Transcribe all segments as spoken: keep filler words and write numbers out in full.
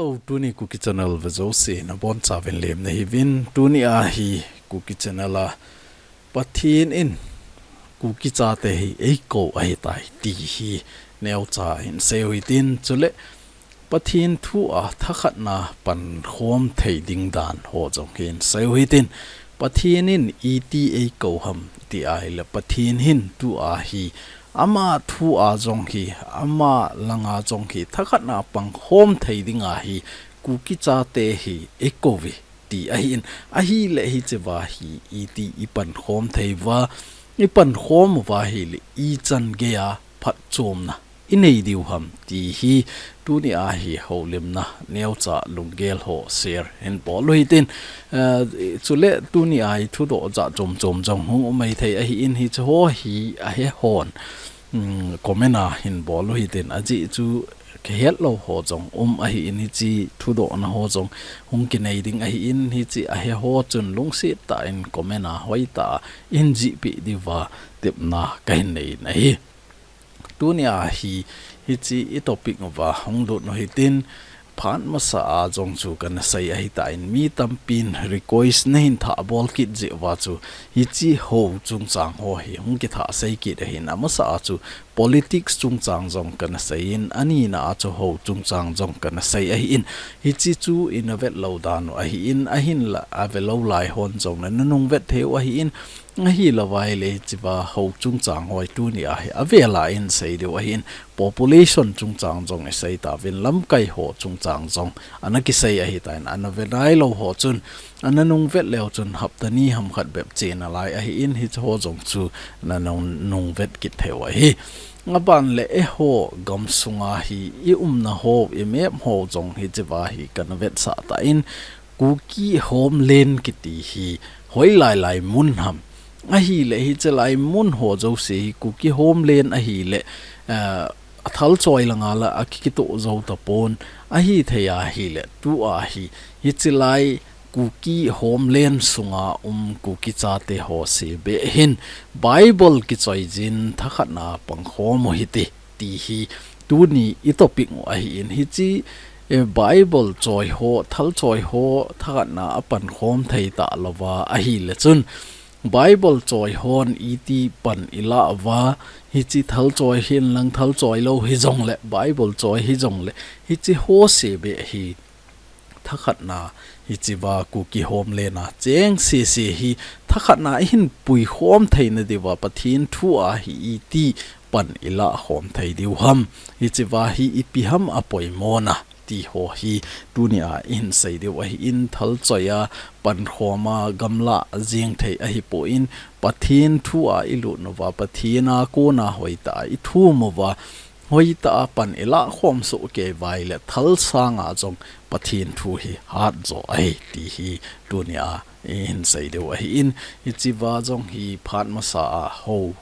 Hello, tuni Kuki Channel ve jouse nabonchauvin lemna hiuvin. Tuni a hi Kuki Channel a Pathen in Kuki chate hi eikou ahitai ti hi neocha hin seiu hitin, chule Pathen thu a thakhatna pankhom thei ding dan ho jong hin seiu hitin. Pathen in iti eikou ham ti ahile, Pathen hin tua hi ama thu a jong hi, ama langa jong hi thakhatna pankhom thei dinga hi Kuki chate hi eikouve ti ahin. Ahile hichea hi iti ipankhom thei uva, ipankhom uva ahile ichan geiya phatchomna inei diu ham ti hi tuni a hi houlimna neocha lunggel ho share hin bol u hitin. Eh, chule tuni a hi thudoh jat chom chom jong hung um maithei ahin, hiche ho hi ahe hon, mm, comment a hin bol u hitin, ajeh chu kihet lou ho jong um ahin, hiche thudohna ho jong hung kinei ding ahin, hiche ahe ho chun lungset tah in comment a hoitah a hin jihpeh diuva tepna kahin nei in ahi. Tuni a hi, hiche i topic uva hung lut u hitin, phat masa a jong chu kana sei ahitan, mi tampin request nahin thah bol kit jeh uva chu, hiche ho chungchang ho hi hung kithah sei kit ahin, amasa a chu politics chungchang jong kana seiyin, anina a chu ho chungchang jong kana sei ahin, hiche chu ina vet lou dan u ahin, ahinla ave lou lai hon jong nana nung vet thei u ahin, ahilouva ahile hichea ho chungchang ho hi tuni a hi avel a hin sei diu ahin, population chungchang jong isei tauvin, lamkai ho chungchang jong ana kisei ahitan, ana ve nailou ho chun, ana nung vet leu chun hapta ni ham khat bep che nalai ahin, hiche ho jong chu nana nung, nung vet kit thei u ahi. Aban le eiho gamsunga hi i umna ho, i map ho jong hichea hi kana vetsah tan, Kuki homeland kiti hi hoilai lai mun ham. Ahile hiche lai mun ho jouse hi Kuki homeland ahile, eh, athal choi langa la akikitoh jou tapon. Ahithei ahile tua hi, hiche lai Kuki homeland sunga um Kuki chate ho seh beh hin Bible kichoi jin thakhatna pankhom u hite ti hi tuni i topic u ahin, hiche, eh, Bible choi ho, thal choi ho thakhatna a pankhom thei talouva ahile chun, Bible choi hon iti pan ilah uva, hiche thal choi hin lang thal choi lou hijongle, Bible choi hijongle, hiche ho seh beh hi thakhatna hichea Kuki homeland a cheng sese hi thakhatna ihin puikhom theina diuva Pathen thu a hi iti pan ilah khom thei diu ham, hichea hi ipi ham apoimona ti ho hi tuni a ihin sei diu ahin, thal choi a pankhom a gamla jeng thei ahipon, Pathen thu a ilut uva, Pathen a kona hoitah a ithum uva, hoitah a pan ilah khom soh kei uva ahile thal sanga jong Pathen thu hi hat jo ahi ti hi tuni a ihin sei diu ahin, hichea jong hi phat masa a ho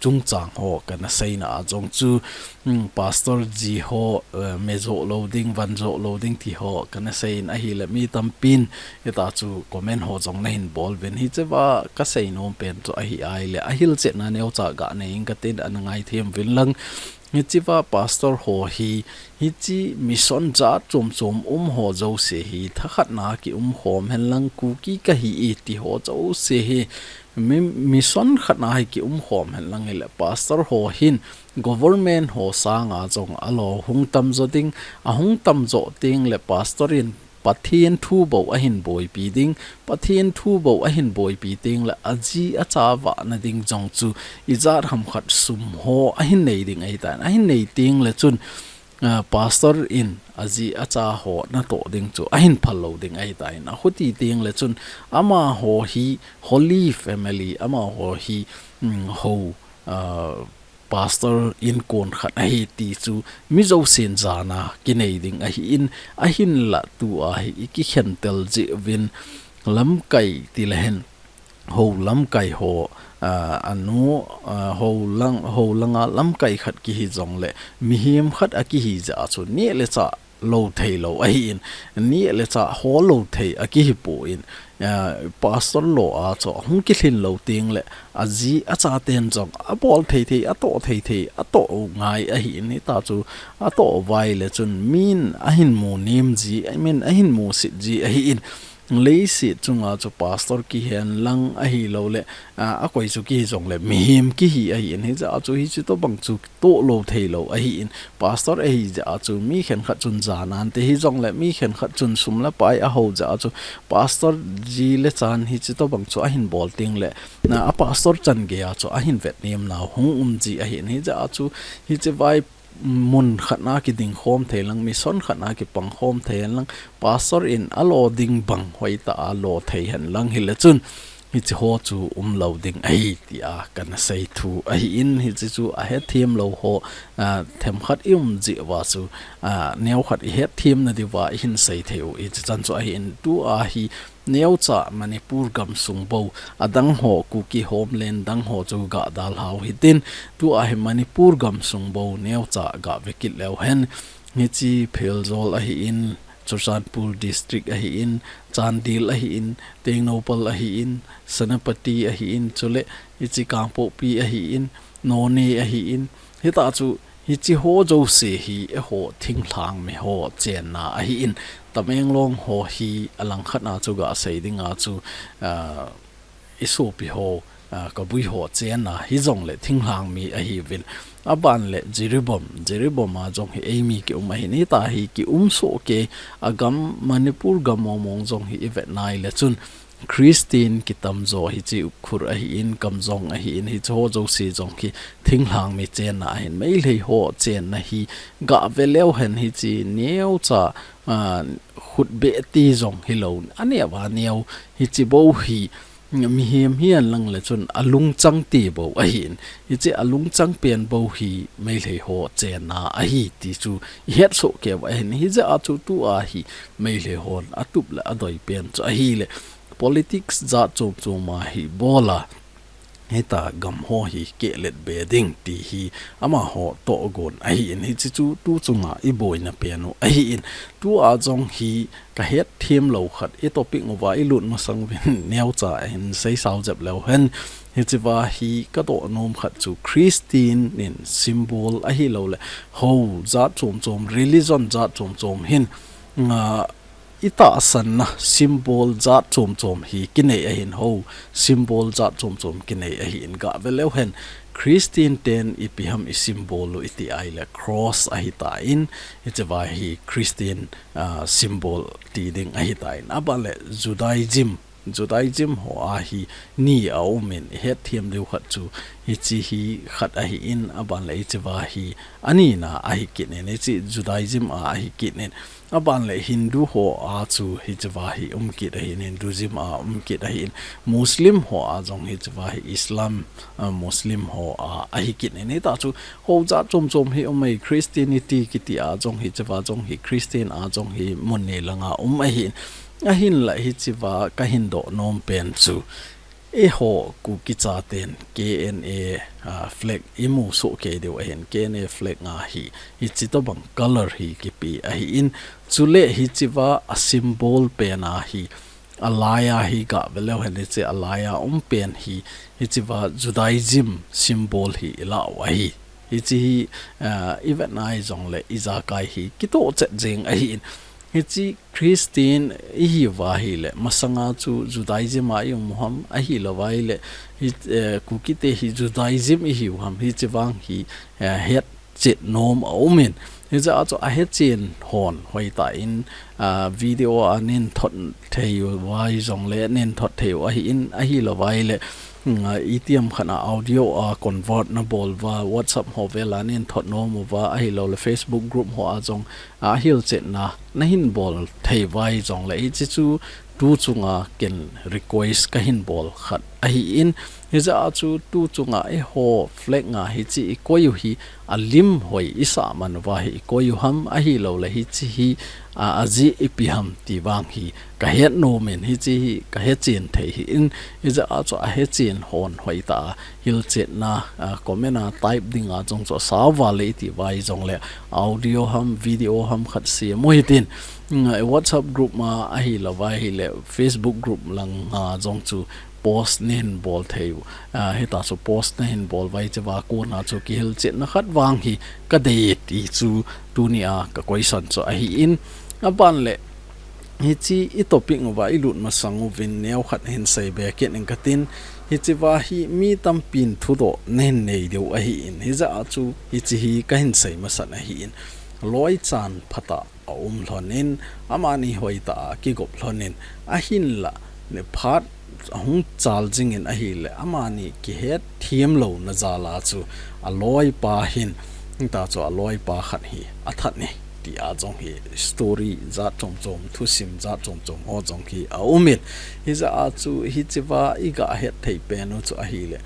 chungchang ho kana seina a jong chu, mm, pastor ji ho, eh, me jo lou ding, van jo lou ding ti ho kana seiyin ahile, mi tampin hita chu comment ho jong nahin bol uvin, hichea kasei nom pen chu ahi ahile, ahilchetna neocha ga nei inge katin, ana ngai them uvin lang. Hichea pastor ho hi, hiche mission jat chom chom um ho jouse hi thakhatna kiumkhom hen lang, Kuki kahi e ti ho jouse hi mi-, mission khatna hi kiumkhom hen lang, hile pastor ho hin government ho sanga jong alo hung tam jo ding, ahung tam jo teng le pastor in Pathen thu bou ahin boipi ding, Pathen thu bou ahin boipi teng le aji acha vahna ding jong chu ijat ham khat sum ho ahin nei ding ahitan, ahin nei teng le chun, ah, pastor in aji acha ho natoh ding chu ahin phal lou ding ahitan, akhuti teng le chun amaho hi Holy Family, amaho hi, mm, ho, ah, pastor inkon khat ahi ti chu mi jousen jana kinei ding ahin, ahinla tua hi ikikhen tel jeh uvin lamkai ti le hen ho lamkai ho, ah, anu, ah, ho lang, ho langa lamkai khat kihi jongle mihem khat akihi jeh a chu neh le chah lou thei lou ahin, ni le cha ho lou thei akihi pon, ah, pastor lo a chu hung kilhin lou teng le, aji achaten jong abol thei thei, atoh thei thei, atoh ngai ahin, hita chu atoh uva ahile chun min ahin mu nem ji, min ahin mu set ji ahin, leiset chunga chu pastor kihen lang ahilou le, ah, akoi chu kihi jong le mihem kihi ahin, hijeh a chu hiche tobang chu toh lou thei lou ahin, pastor ahi jeh a chu mi khenkhat chun jan ante, hijong le mi khenkhat chun sum le pai aho jeh a chu pastor ji le chan hiche tobang chu ahin bol teng le, na a pastor chan gei a chu ahin vet nem nau hung um ji ahin, hijeh a chu hiche vai mun khat na kiding khom thei lang, mission khat na kipang khom thei lang, pastor in alo ding bang hoitah a lo thei hen lang hile chun, hiche ho chu um lou ding ahi tia kana sei thu ahin, hiche chu ahethem lou ho, ah, themkhat i um jeh uva chu, ah, neokhat i hethem na diuva i hin sei thei u, hiche chan chu ahin, tua hi neocha Manipur gamsung bou, adang ho Kuki homeland dang ho chu ga dalhau hitin, tua hi Manipur gamsung bou neocha ga ve kit leu hen, hiche Pherzawl ahin, Churachandpur district ahin, Chandel ahin, Tengnoupal ahin, Senapati ahin, chule hiche Kangpokpi ahin, Noney ahin, hita chu hiche ho jouse hi eiho thinglhang mi ho chenna ahin, Tamenglong ho hi alangkhat na chu ga sei ding a chu, ah, i sopi ho, ah, Kabui ho chenna hijong le thinglhang mi ahiuvin. Aban le Jiribam, Jiribam a jong hi eimi ki um ahin, hita hi ki um soh kei, agam Manipur gam mong mong jong hi i vet nai le chun Christian kitam jo hiche Ukhrul ahin, Kamjong ahin, hiche ho jouse jong hi thinglhang mi chenna ahin, Meitei ho chenna hi ga ve leu hen hiche neocha, ah, khutbeh ti jong hilou, aneo va neo hiche bou hi mihem hihen lang le chun alungchang ti bou ahin, hiche alungchang pen bou hi Meitei ho chenna ahi ti chu i het soh kei u ahin, hijeh a chu tua hi Meitei hon atup le adoi pen chu ahile, politics jat chom chom a hi bol a, hita gam ho hi kehlet be ding ti hi amaho tohgon ahin, hiche chu tu chunga i boina pen u ahin, tua jong hi ka hetthem lou khat i topic uva i lut masang uvin neocha hin sei sao jep leu hen, hiche va hi ka doh nom khat chu Christian in symbol ahilou le ho jat chom chom, religion jat chom chom hin, ah, i tahsanna symbol jat chom chom hi kinei ahin, ho symbol jat chom chom kinei ahin, ga ve leu hen Christian ten ipi ham i symbol u i ti ahile cross ahitan, hiche va hi Christian, ah, symbol ti ding ahitan, aban le Judaism, Judaism ho a hi ni a um in, i hetthem diu khat chu hiche hi khat ahin, aban le hiche va hi anina ahi kit in, hiche Judaism a ahi kit in, aban le Hindu ho a chu hiche va hi um kit ahin, Hinduism a um kit ahin, Muslim ho a jong hiche va hi Islam, ah, Muslim ho a ahi kit in, hita chu ho jat chom chom hi um e, Christianity kiti a jong hiche va jong hi Christian a jong hi mun ni langa um ahin, ahinla hiche va ka hin doh nom pen chu, eiho Kuki chaten K N A, ah, flag i mu soh kei diu ahin, K N A flag a hi hiche tobang color hi kipe ahin, chule hiche va a symbol pen a hi, alai a hi ga ve leu hen hiche alai a um pen hi, hiche va Judaism symbol hi i la u ahi. Hiche hi, ah, i vet nai jong le ijakai hi kitoh chet jeng ahin. Hiche Christian i hiu va ahile, masanga chu Judaism a i um u ham, ahilou va ahile, hi, eh, Kuki te hi Judaism i hiu ham, hiche vang hi, eh, hetchet nom a um in. Hijeh a chu ahechen hon hoitah in, ah, video a nin thot thei u va jong le, nin thot thei u ahin, ahilou va ahile, mm, ah, itiham khat a audio a convert na bol uva, WhatsApp ho vel a nin thot nom uva, ahilou le Facebook group ho a jong, a hilchetna na hin bol thei uva jong le, hiche chu tu chunga ken request ka hin bol khat ahi in, hijeh a chu tu chunga eiho flag nga hiche i koi u hi alim hoi i sah man uva hi i koi u ham, ahilou le hiche hi a, ajeh ipi ham ti vang hi ka het nom in, hiche hi ka hechen thei hi in, hijeh a chu ahechen hon hoitah a hilchetna, a, comment a type ding a jong chu asao val le iti uva hijong le audio ham, video ham khat sem u hitin, mm, WhatsApp group ma ahilou va ahile Facebook group lang a jong chu post nahin bol thei u. A, hita chu post nahin bol uva hiche uva kona chu kihilchetna khat vang hi ka dei ti chu tuni a ka question chu ahi in, aban le hiche i topic uva i lut masang uvin neo khat hin sei be kit ing katin, hiche uva hi mi tampin thudoh nahin nei diu ahi in, hijeh a chu hiche hi kahin sei masan ahi in, loi chan phatah a um lhon in, amani hoitah a kigop lhon in, ahinla, ne phat ahung chal jing in ahile, amani kihet thiam louna jal a chu aloipa hin, hita chu aloipa khat hi athat e, ti a jong hi story jat chom chom, thusim jat chom chom ho jong hi aum in, hijeh a chu hiche uva i ga het thei pen u chu ahile,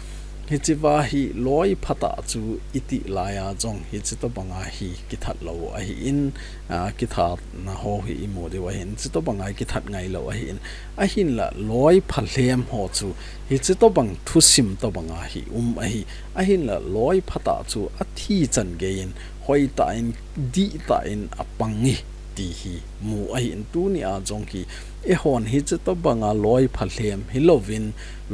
hiche uva hi loi phatah chu i tih lai a jong hiche tobang a hi kithat lou ahi in, a, kithatna ho hi i mu diu ahi in, hiche tobang a hi kithat ngai lou ahi in, ahinla loi phalhem ho chu hiche tobang thusim tobang a hi um ahi, ahinla loi phatah chu athi chan gei in hoitah in dihtah in apang e ti hi mu ahi in, tuni a jong hi eihon hiche tobang a loi phalhem hilouvin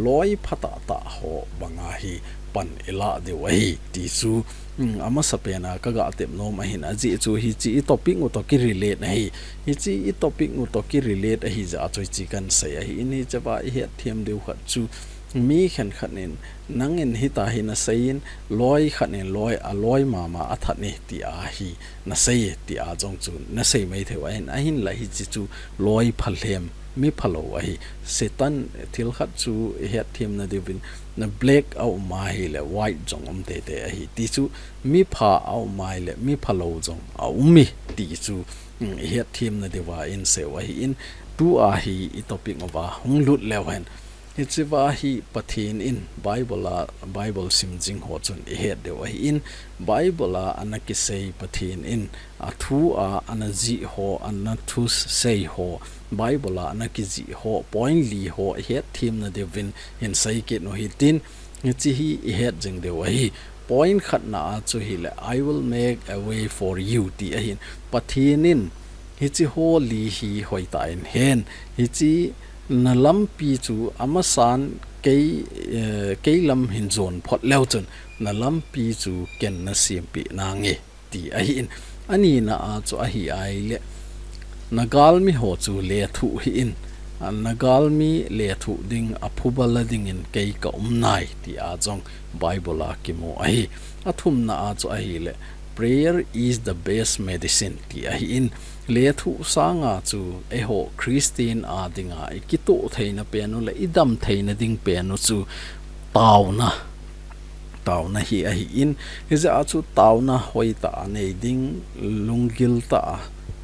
loi phatah tah ho bang a hi pan i lah diu ahi ti chu, mm, amasa pen a ka ga tep nom ahin, ajeh chu hiche i topic u toh ki relate ahi, hiche i topic u toh ki relate ahi jeh a chu hiche kahin sei ahi in, hiche uva i het thiam diu khat chu mi khenkhat in nangin hita hi na sei in, loi khat in loi, aloi mama athat e ti a hi na sei e ti a jong chu na sei mai thei u ahin, ahinla hiche chu loi phalhem, mi phalou ahi. Satan thil khat chu i het thiam na diuvin, na black a um ahile white jong um teitei ahi. Ti chu mi pha a um ahile mi phalou jong aum e ti chu, mm, i het thiam na diuva in sei u ahi in, tu a hi i topic uva hung lut leu hen. Hiche uva hi Pathen in Bible a, Bible sim jing ho chun i het diu ahi in, Bible a ana kisei Pathen in, a thu a ana jih ho, ana thusei ho, Bible a ana kijih ho, point li ho i het thiam na diuvin hin sei kit u hitin, hiche hi i het jing diu ahi. Point khatna a chu hile, "I will make a way for you," ti ahin. Pathen in hiche ho li hi hoitah in hen, hiche na lampi chu amasan kei, eh, kei lam hin jon phot leu chun, na lampi chu ken na sempeh nange, ti ahi in. Anina a chu ahi ahile, na galmi ho chu lethuh hih in, a, na galmi lethuh ding, aphuba la dingin kei ka um nai, ti a jong Bible a kimu ahi. Athumna a chu ahile, "Prayer is the best medicine," ti ahi in, lethuh sanga chu eiho Christian a dinga i kitoh theina pen u le i dam theina ding pen u chu taona, taona hi ahi in, hijeh a chu taona hoitah a nei ding, lunggil tah a,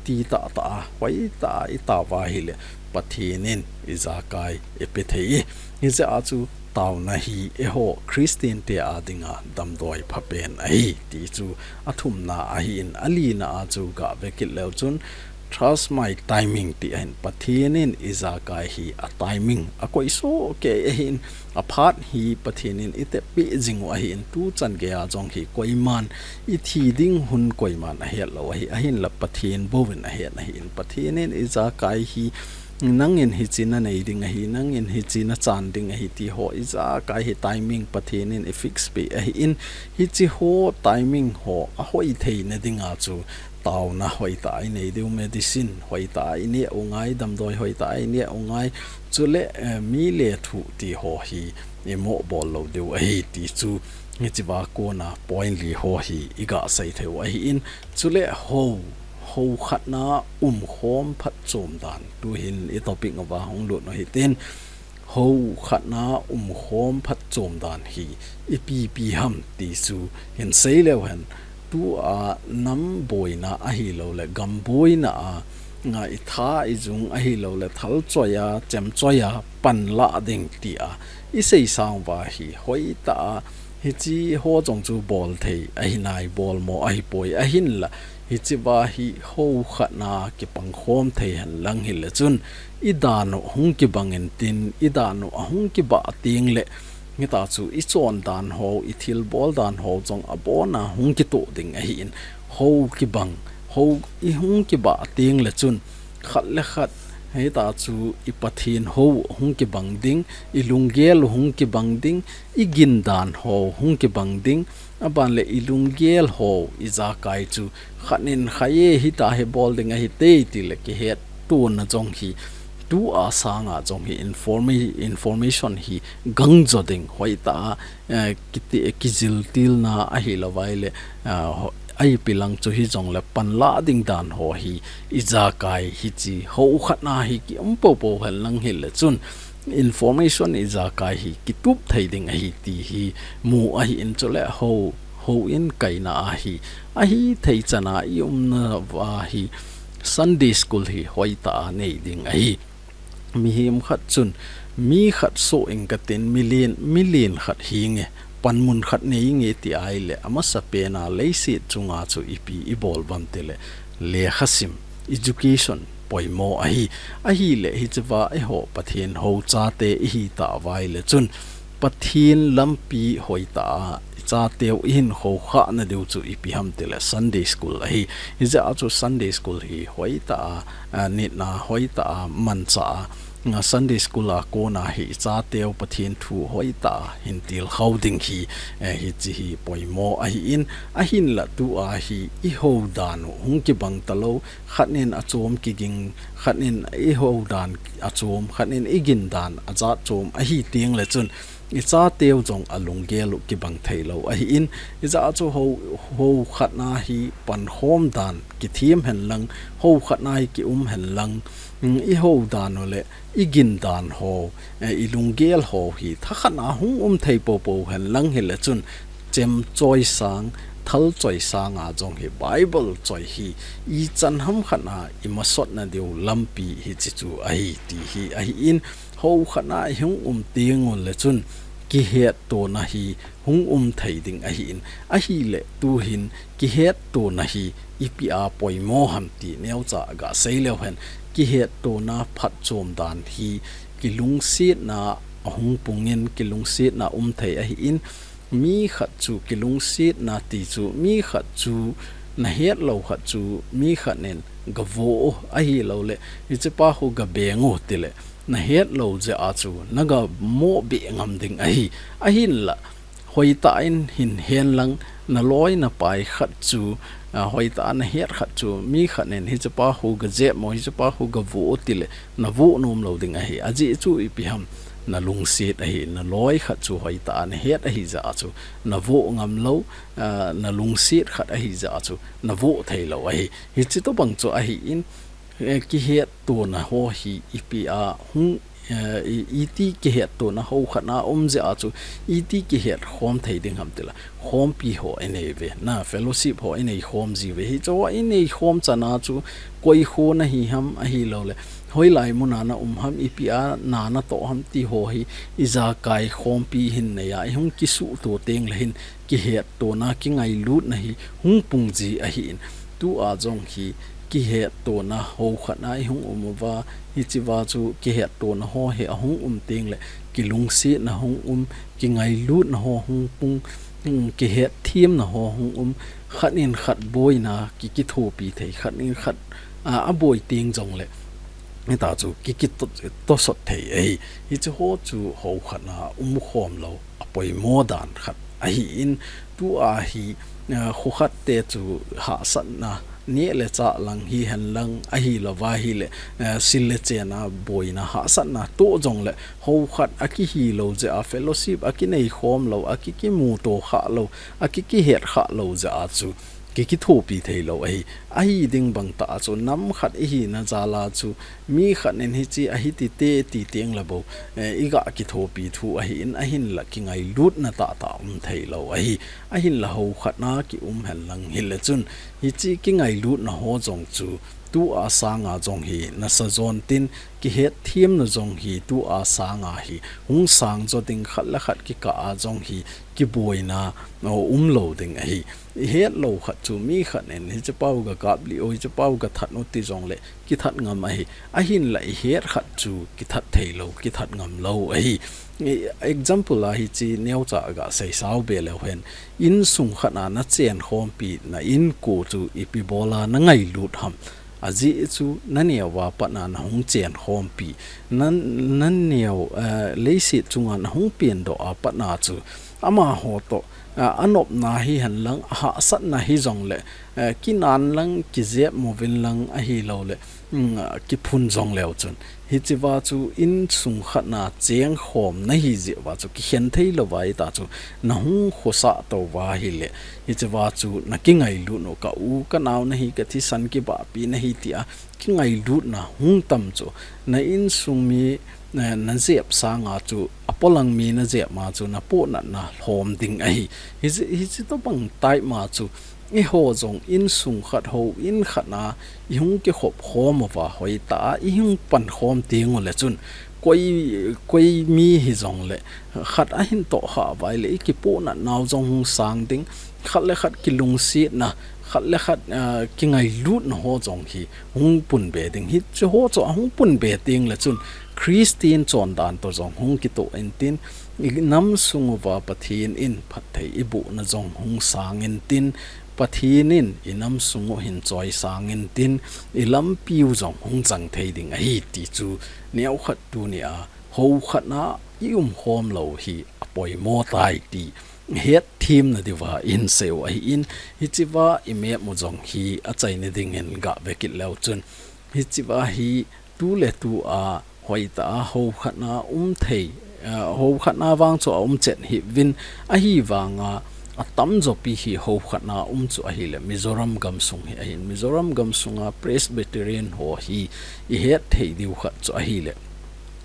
ti tahtah a, hoitah a i tao uva ahile, Pathen in ijakai i pe thei e. Hijeh a chu taona hi eiho Christian te a dinga damdoi pha pen ahi ti chu athumna ahi in, alina a chu ga ve kit leu chun, "Trust my timing," ti ahin, Pathen in ijakai hi a timing akoi soh kei ahin, aphat hi Pathen in i teppeh jing u ahi in, tu chan gei a jong hi koiman i thi ding hun koiman ahet lou ahi, ahinla Pathen bou in ahet ahi in, Pathen in ijakai hi nangin hiche na nei ding ahi, nangin hiche na chan ding ahi ti ho ijakai hi timing Pathen in i fix peh ahi in, hiche ho timing ho ahoi theina dinga chu taona hoitah a i nei diu, medicine hoitah a i neh u ngai, damdoi hoitah a i neh u ngai, chule, eh, mi lethuh ti ho hi i mo bol lou diu ahi ti chu, hiche uva kona point li ho hi i ga sei thei u ahi in, chule hou, hou khatna umkhom phatchom dan, tu hin i topic uva hung lut u hitin, hou khatna umkhom phatchom dan hi ipi ipi ham ti chu hin sei leu hen, tu a nam boina ahilou le gam boina a nga i tha i jung ahilou le thal choi a, chem choi a, pan la ding ti a i sei sang uva hi hoi ta a, hichi ho jong chu bol thei ahi nai, bol mo ahi poi ahin la, hichi va hi ho khat na kipang khom thei hen lang hi le chun i dan u hung kibang in tin, i dan u a hung kibah ting le, hita chu i chon dan ho, i thil bol dan ho jong a bon a hung kitoh ding ahi in, ho kibang, ho i hung kibah ting le chun, khat le khat, hita chu i Pathen ho hung kibang ding, i lunggel hung kibang ding, i gin dan ho hung kibang ding, a ban le i lunggel ho i jakai chu khat nin khat e hita hi bol ding ahi te ti le kihet tona jong hi, tu a sang a jong hi informa-, information hi gang jo ding hoi ta a, eh, kiti, kijil til na ahilou vai le, ah, ho-, ai pilang chu hi jong le pan la ding dan ho hi i jakai hichi ho khat na hi ki um po po hen lang hi le chun information i jakai hi kitup thei ding ahi ti hi mu ahi in chu le ho, ho in kaina ahi, ahi thei chan a i umna va hi Sunday school hi hoi ta a nei ding ahi. Mihem khat chun mi khat so ing ka tin mi len, mi len khat hi nge, panmun khat nei nge ti ai le, a masa pen a leiset chunga chu ipi i bol vam ti le, lekha sim, education, poimo ahi, ahi le hichi va eiho Pathen ho chate i hi ta vai le chun, Pathen lampi hoi ta a, i chateu i hin kho kha na diu chu ipi ham ti le Sunday school ahi. Hijeh a chu Sunday school hi hoi ta a, a, nit na hoi ta a, mancha a, a, Sunday school a kona hi i chateu Pathen thu hoi ta a hin til khau ding hi, eh, hichi hi poimo ahi in, ahin la tu a hi i ho dan u hung kibang ta lou, khat nin a chom kiging, khat nin i ho dan a chom, khat nin i gin dan a jat chom ahi ting le chun, i chateu jong a lunggel u kibang thei lou ahi in, i ja chu ho, ho khat na hi pan khom dan kithem hen lang, ho khat na hi ki um hen lang, mm, i ho dan u le i gin dan ho, eh, i lunggel ho hi tha khat na hung um thei po po hen lang hi le chun, chem choi sang, thal choi sang a jong hi Bible choi hi i chan ham khat na i masot na diu lampi hichi chu ahi ti hi ahi in, ho khat na i hung um ting u le chun kihet tona hi hung um thei ding ahi in, ahi le tu hin kihet tona hi ipi a poimo ham ti neocha ga sei leu hen, kihet tona phatchom dan hi kilungsetna a hung pung in kilungsetna um thei ahi in, mi khat chu kilungsetna ti chu mi khat chu na het lou khat chu mi khat nin ga vo u ahilou le, hichi pa khu ga beng u ti le, na het lou jeh a chu na ga mo be ngam ding ahi, ahin la, hoi ta in hin hen lang, na loi na pai khat chu, a, hoi ta na het khat chu mi khat nin hichi pa khu ga jep mo, hichi pa khu ga vo u ti le, na vo nom lou ding ahi. A jeh chu ipi ham, na lungset ahi, na loi khat chu hoi ta na het ahi jeh a chu, na vo ngam lou, a, na lungset khat ahi jeh a chu, na vo thei lou ahi. Hichi to bang chu ahi in, eh, kihet tona ho hi ipi a hung, eh, i, iti kihet tona ho khat na um jeh a chu, iti kihet khom thei ding ham ti la, khompi ho i nei ve, na fellowship ho i nei khom ji ve, hicho i nei khom chan a chu, koi kho na hi ham ahilou le, hoilai mun a na um ham, ipi a na na toh ham ti ho hi, i jakai khompi hin nei a, i hung kisuhto teng le hin, kihet tona, kingailutna hi hung pung ji ahi in. Tu a jong hi kihet tona ho khat na i hung um uva, hichi va chu kihet tona ho hi a hung um teng le, kilungsetna hung um, kingailutna ho hung pung, mm, kihet themna ho hung um, khat nin khat boina ki, kithopi thei, khat nin khat, a, a boi teng jong le, hita chu ki, ki to, tosot thei ahi. Hichi ho chu ho khat na um khom lou a poimo dan khat ahi in, tu a hi, a, kho khat te chu hahsatna neh le chah lang hi hen lang ahilou va hi le, a, sil le chen a boina hahsatna to jong le ho khat a kihi lou jeh a fellowship a kinei khom lou, a ki, kimuto kha lou, a ki, kihet kha lou jeh a chu ki, kithopi thei lou ahi. Ahi ding bang ta a chu nam khat i hina jal a chu mi khat nin hichi ahi ti te ti teng le bou, eh, i ga kithopi thu ahi in ahin la kingailutna tah tah um thei lou ahi. Ahin la ho khat na ki um hen lang hi le chun hichi kingailutna ho jong chu tua sanga jong hi nasa jon tin, kihet themna jong hi tua sanga hi hung sang jo ding, khat le khat kikah a jong hi kiboina umlou ding ahi. Ihet lou khat chu mi khat in, hiche pau ga kap lih o, hiche pau ga that o ti jongle kithat ngam ahi. Ahinla ihet khat chu kithat thei lou, kithat ngam lou ahi. Example a hiche neocha ga seisao be leu hen, insung khat a na chen khompi na inko chu ipi bola na ngailut ham. Ajeh chu na neo a pat na na hung chen khompi, na, na neo, eh, leiset chunga na hung pendoh a pat na chu amaho toh, eh, anopna hihen lang, ahahsatna hijongle, eh, kinan lang, kijep movin lang ahilouleh, mm, kiphun jong leu chun, hichea chu insung khat na cheng khom na hi jeh uva chu kikhen thei louva ita chu na hung khosah tou va ahile, hichea chu na kingailut u, ka u ka nao na hi, ka thisan kibahpi na hi tia kingailutna hung tam chu, na insung mi, eh, na jep sanga chu apolang mi na jep ma chu na pohnatna lhom ding ahi. Hiche, hiche tobang type ma chu, eiho jong insung khat, houin khat na ihung kikhop khom uva, hoitah a ihung pan khom teng ule chun, koi, koi mi hijongle, khat ahin toh kha uva ahile, ikipohnat nau jong hung sang ding, khat le khat kilungsetna, khat le khat, ah, kingailutna ho jong hi hung pun be ding. Hiche ho chu ahung pun be teng le chun, Christian chondan toh jong hung kitoh intin, inam sung uva Pathen in phatthei ibohna jong hung sang intin, Pathen in inam sung u hin choisang intin, ilampiu jong hung chang thei ding ahi ti chu, neokhat tunia, hou khat na i um khom lou hi apoimo tai ti het themna diuva ihin sei u ahin, hichea i map u jong hi achaina dingin ga ve kit leu chun, hichea hi tu le tu a hoitah a hou khat na um thei, eh, hou khat na vang chu aum chet hih uvin, ahivanga atamjo pi hi hou khat na um chu ahile Mizoram gamsung hi ahin. Mizoram gamsunga Presbyterian ho hi ihet thei diu khat chu ahile,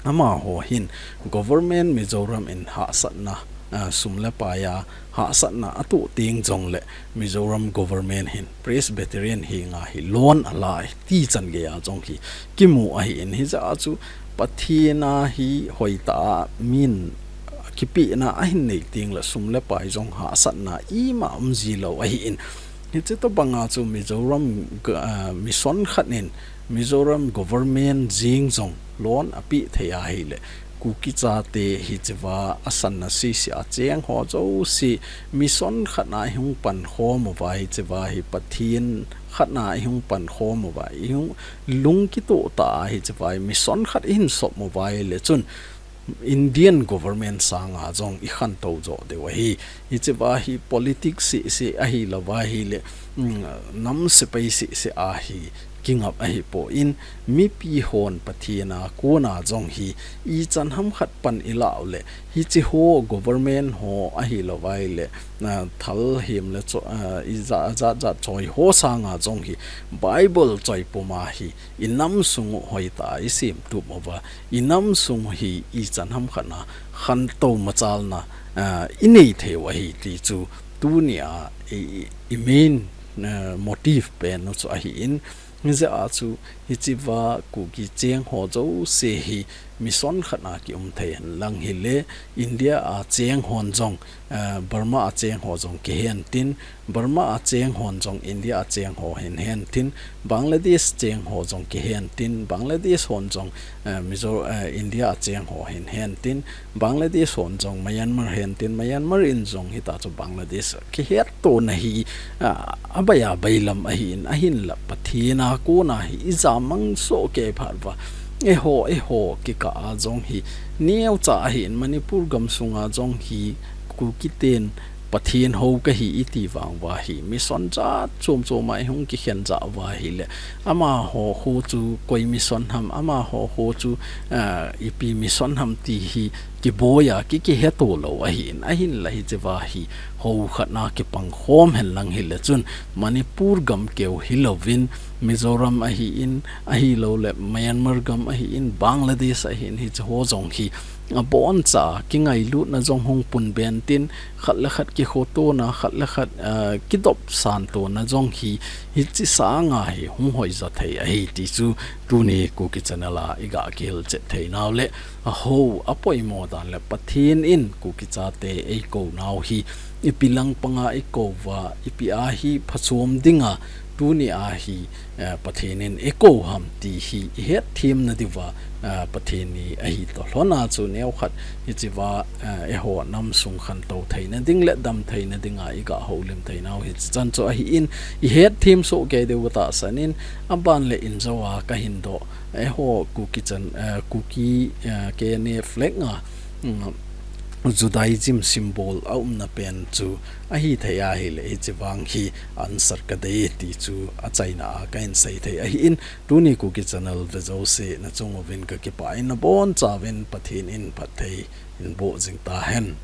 amaho hin government Mizoram in hahsatna, ah, sum le pai a hahsatna atoh teng jongle Mizoram government hin Presbyterian henga hi loan ala e ti chan geiya jong hi kimu ahin, hijeh a chu Pathen a hi hoitah a min kipehna ahin nei teng le sum le pai jong hahsatna ima um ji lou ahin. Hiche tobanga chu Mizoram ga-, ah, mission khat in Mizoram government jeng jong loan apeh thei ahile, Kuki chate hichea asanna sese a cheng ho jouse mission khat na ihung pan khom uva, hichea hi Pathen khat na ihung pan khom uva, ihung lung kitoh tah a hichea mission khat ihin sop uva ahile chun, Indian government sanga jong ikhantou jo diu ahi. Hichea hi politics sese ahilouva ahile, mm, nam sepai sese a hi kingap ahipon, mipi hon Pathen a kona jong hi ichan ham khat pan ilah ule, hiche ho government ho ahilouva ahile, ah, thal hem le cho-, ah, ijat, jat jat choi ho sanga jong hi Bible choi puma hi inam sung u hoitah a isem tup uva, inam sung u hi ichan ham khat na khantou machalna, ah, inei thei u ahi ti chu tunia i, i, i main, ah, motive pen u chu ahin, hijeh a chu hichea Kuki cheng ho jouse hi mission khat na kium thei hen lang hile, India a cheng hon jong, ah, Burma a cheng ho jong kihen tin, Burma a cheng hon jong India a cheng ho hin hen tin, Bangladesh cheng ho jong kihen tin, Bangladesh hon jong, eh, Mizo-, eh, India a cheng ho hin hen tin, Bangladesh hon jong Myanmar hen tin, Myanmar in jong hita chu Bangladesh kihet tona hi, ah, abai a bailam ahin, ahinla Pathen a kona hi ijam mang soh kei phat uva, eiho, eiho kikah a jong hi neocha ahin, Manipur gamsunga jong hi Kuki ten Pathen hou kahi iti vang uva hi, mission jat chom chom a ihung kikhen jah uva ahile, amaho kho chu koi mission ham, amaho kho chu, ah, ipi mission ham ti hi kiboi a ki kiheto lou ahin, ahinla hichea hi hou khat na kipang khom hen lang hile chun Manipur gam keu hilouvin Mizoram ahin, ahilouleh Myanmar gam ahin, Bangladesh ahin, hiche ho jong hi aboncha kingailutna jong hung pun ben tin, khat le khat kikhotona, khat le khat, ah, kidop santona jong hi, hiche sanga hi hung hoija thei ahi ti chu tuni Kuki Channel a iga kihilchet theinau le, ahou, apoimo dan le Pathen in Kuki chate eikou nau hi, ipi lang panga eikou uva, ipi a hi phachom dinga, tuni a hi, eh, Pathen in eikou ham ti hi ihet themna diuva, eh, Pathen ni ahi toh lhona chu neokhat hichea, eh, eiho nam sung khantou theina ding le dam theina dinga iga houlim theinau hichi chan chu ahin, ihet them soh kei diu tahsan in, aban le injou a kahin doh, eiho Kuki Chan, eh, Kuki, eh, K N A flag a, mm, Judaism symbol aumna pen chu ahithei ahile, hiche vang hi answer kadei ti chu achaina a kahin sei thei ahin, tuni Kuki Channel ve jouse nachung uvin kakipah in, nabonchauvin Pathen in phatthei hinboh jing tahen.